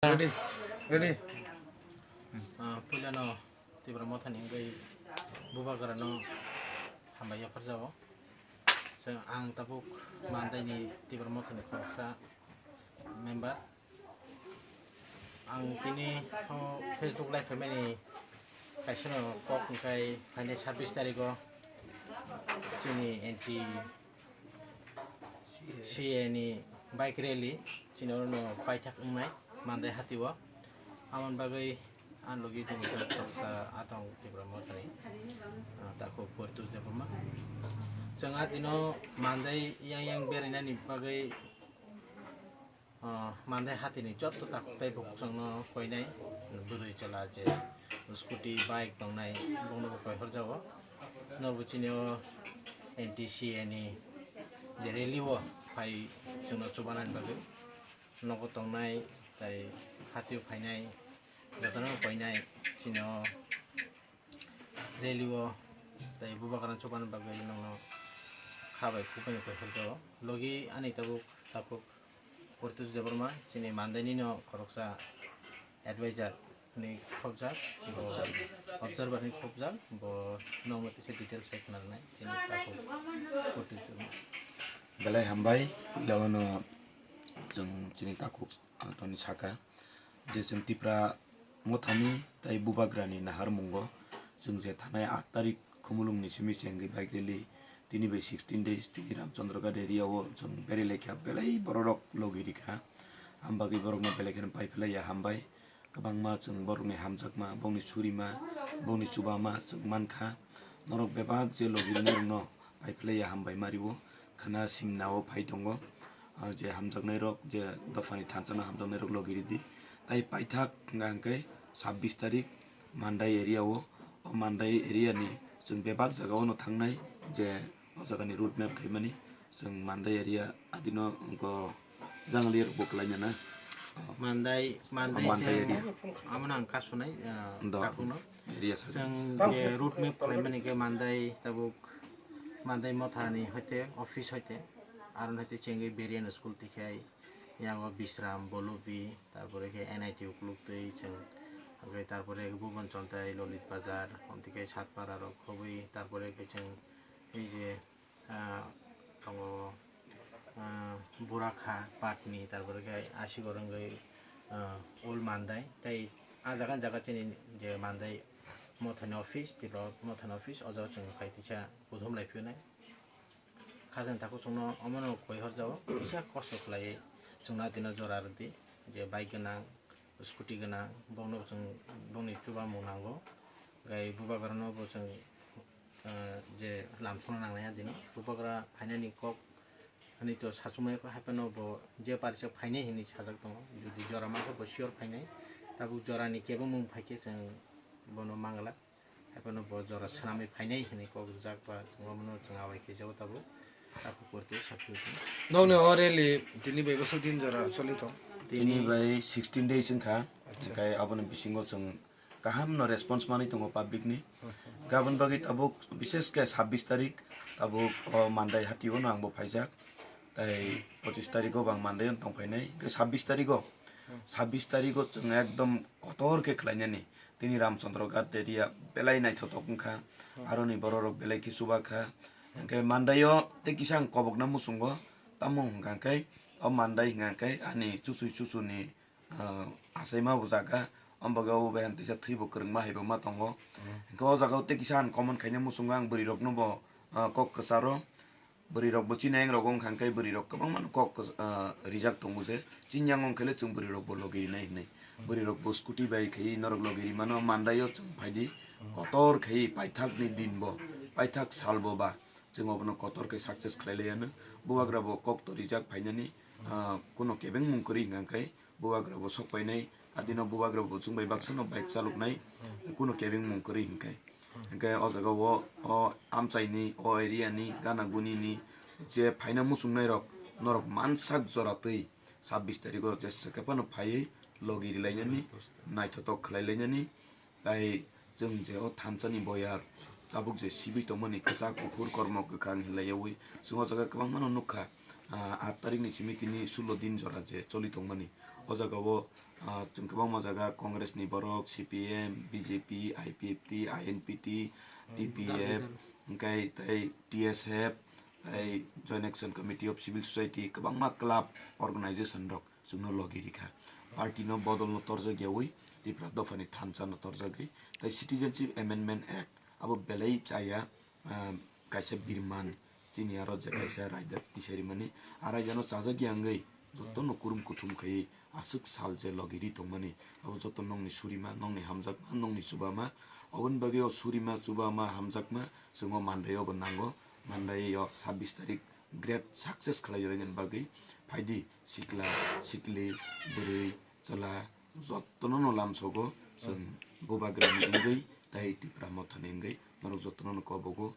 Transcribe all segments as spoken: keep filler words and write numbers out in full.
Ready? Ready? Ah, puilano Tipra Mothani wngwi Bubagrano hambai yapharjago. Chwng, ang tabuk Mandaini Tipra Mothani khoroksa member. Ang tini o Facebook live phaimani kaisano kok hwnkhe phainai sabbish tarigo chini anti C A ni bike rally chini orono paithak wngnai Mandai hatio. Amoni bagwi ani logi tongwi khoroksa atong Tipra Mothani, ah, takhuk Poritos Debbarma. Chwng a dino Mandai yang yang berainani bagwi, ah, Mandai hatini jotto takhuk tei bukhuk chwngno koinai bwrwi chwla je scooty, bike tongnai bongnobo koi horjago. Norbo chini o N T C A ni je rally o phai chwngno chubanani bagwi nogo tongnai tei hatio phainai jotono koinai chini o rally o tei Bubagrano chubani bagwi nongno kha bai khuk bai koi horjago. Logi ani tabuk takhuk Poritos Debbarma chini Mandaini no khoroksa advisor ni khobjak, bo observer ni khobjak, bo nongno kisa details sai khna rwnai chini takhuk Poritos Debbarma. Belai hambai, puilano chwng chini takhuk, ah, toni saka je chwng Tipra Mothani tei Bubagrani naharmungo chwng je thanai aat tarik Khumulwngni simi chengwi bike rally tini bai sixteen days tini Ramchandra Ghat area o chwng beri laikha, belai bororok logi rikha. Am bagwi borokno belai kheno pai phlaiya hambai. Kwbangma chwng borokni hamjakma, bongni surima, bongni chubama chwng mankha. Norok bebak je logi rwnairokno pai phlaiya hambai ma rwo. Khana simna o phai tongo. Ah, je hamjaknairok, je dophani thansa no hamjaknairok logi ridi. Tai paithak hwnka hwnkhe sabbish tarik Mandai area o, o Mandai area ni chwng bebak jaga o no thangnai je o jaga ni route map khaimani chwng Mandai area adino wngkha Jangali rok bo kwlai nana. Mandai, Mandai Mandai chwng area. Amo nang kasunai, ah, Do. Takhukno. Area sa. Chwng je route map khlaimani khe Mandai tabuk Mandai Mothani hoite office hoite aro hoite chengwi Berian school tikhai yango Bisram, Bolubi, tarpore khe N I T Ukluktwi chwng, tarpore Bhuban Chontai, Lolit Bazar, omtike Satpara rok khobwi, tarpore khe chwng ei je ah, tongo, ah, Burakha, Patni, tarpore khe Asigor wngwi, ah, Old Mandai, tei ah jaga jaga chini je Mandai Mothani office, Tipra Mothani office, o jaga chwng phai teisa kuthum lai phiyonai. Khajani takhuk chwngno omono koi horjao, kisa kosto khlaiwi chwngno atino jora rwdi, je bike gwnang, scooty gwnang, bokno chwng bokni chubamung nango. Gai Bubagrano bo chwng, ah, je lamsokna nangnai adino. Bubagra phainani kok hinwi to sachumai kho, haiphano bo je parisa phainai hinwi sajak tongo. Jodi jora mankhe bo sure phainai. Tabuk jorani kebengmung phaikhe chwng bono manglak. Haiphano bo jora swnamwi phainai hinwi kok rijak ba chwng omono chwng abai khe jabo tabuk. Takhuk Poritos sakhi wngkha. Nokni o rally tini bai bwswk din jora choli tong? Tini bai sixteen days wngkha. Acha. Hwnkhe aboni bisingo chwng kaham no response manwi tongo public ni. Gabon bagwi tabuk bishesh khe sabbish tarik tabuk o Mandai hatio no ang bo phaijak. Tai pochish tariko bo ang Mandai o tong phainai. Hwnkhe sabbish tariko, sabbish tariko chwng ekdom kotor khe khlainani. Tini Ramchandra Ghat area belai naithotok wngkha. Aroni bororok belai khe chuba kha. Hwnkhe Mandai o tei kisa ang kobokna muchungo. Tamo hwnkha khe o Mandai hwnkha khe ani chuchwi chuchuni, ah, achaima bo jaga. Ombaga o bai ang teisa thwibo kwrwngma haibo ma tongo. Hwnkhe o jaga o tei kisa ang comment khaina muchungo ang bwrwi rokno bo, ah, kok kwcharo. Bwrwi rok bo chini ayang rok wngkha khe bwrwi rok kwbangma no kok, ah, rijak tongo je chini yang wngkhe le chwng bwrwi rok bo logi rinai hinwi. Bwrwi rok bo scooty bai khai norok logi rimano Mandai o chwng phaidi kotor khai paithak ni din bo paithak sal bo ba chwng obono kotor khe success khlai lai ano. Bubagra bo kok to rijak phainani, ah, kuno kebeng mung kwrwi hwnkha khe Bubagra bo sok painai, adino Bubagra bo chwng bai baksa no bike chaloknai, kuno kebeng mung kwrwi hwnkhe. Hwnkhe o jaga o, o amchaini, o area ni, gana guni ni je phaina muchungnai rok, norok mansak jora twi sabbish tariko jesa khe phano phaiwi logi rilainani, naithotok khlailainani, Tai chwng je o thansa ni boyar tabuk je sibwi tongmani kwchak kuphur kormo kwkhwrang hinlaiwi chwng o jaga kwbangma no nukha. Ah, aat tarik ni simi tini sulo din jora je choli tongmani, O jaga o, ah, chwng kwbangma jaga Congress ni borok, C P M, B J P, I P F T, I N P T, T P F, hwnkhe tei T S F, tei Joint Action Committee of Civil Society, kwbangma club, organization rok chwngno logi rikha. Party no bodol no torjak yawi, Tipra dopha ni thansa no torjagwi, tei Citizenship Amendment Act abo belai chaya, ah, kaisa birman, chini aro je kaisa raida tisai rimani, a raida no chajak ya wngwi jotono kurum kuthum khaiwi aswk sal je logi ri tongmani, abo joto nokni surima, nokni hamjakma, nokni chubama, oboni bagwi o surima, chubama, hamjakma chwng o Monday o bo nango, Monday o sabbish tarik great success khlai rwna bagwi phaidi sikla, sikli, bwrwi, chwla, jotono no lamsogo chwng bubagra ni wngwi tei Tipra Motha ni wngwi norok jotono no kobogo,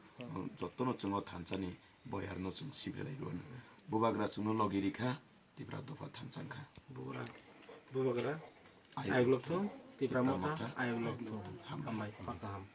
jotono chwng o thansa ni boyar no chwng sibrilai rwno. Bubagra chwngno logi rikha, Tipra dopha thansa wngkha. Bubagra, bubagra, ayuk lok thung, Tipra Motha, ayuk lok thung. Hambai. Hambai, pakka ham.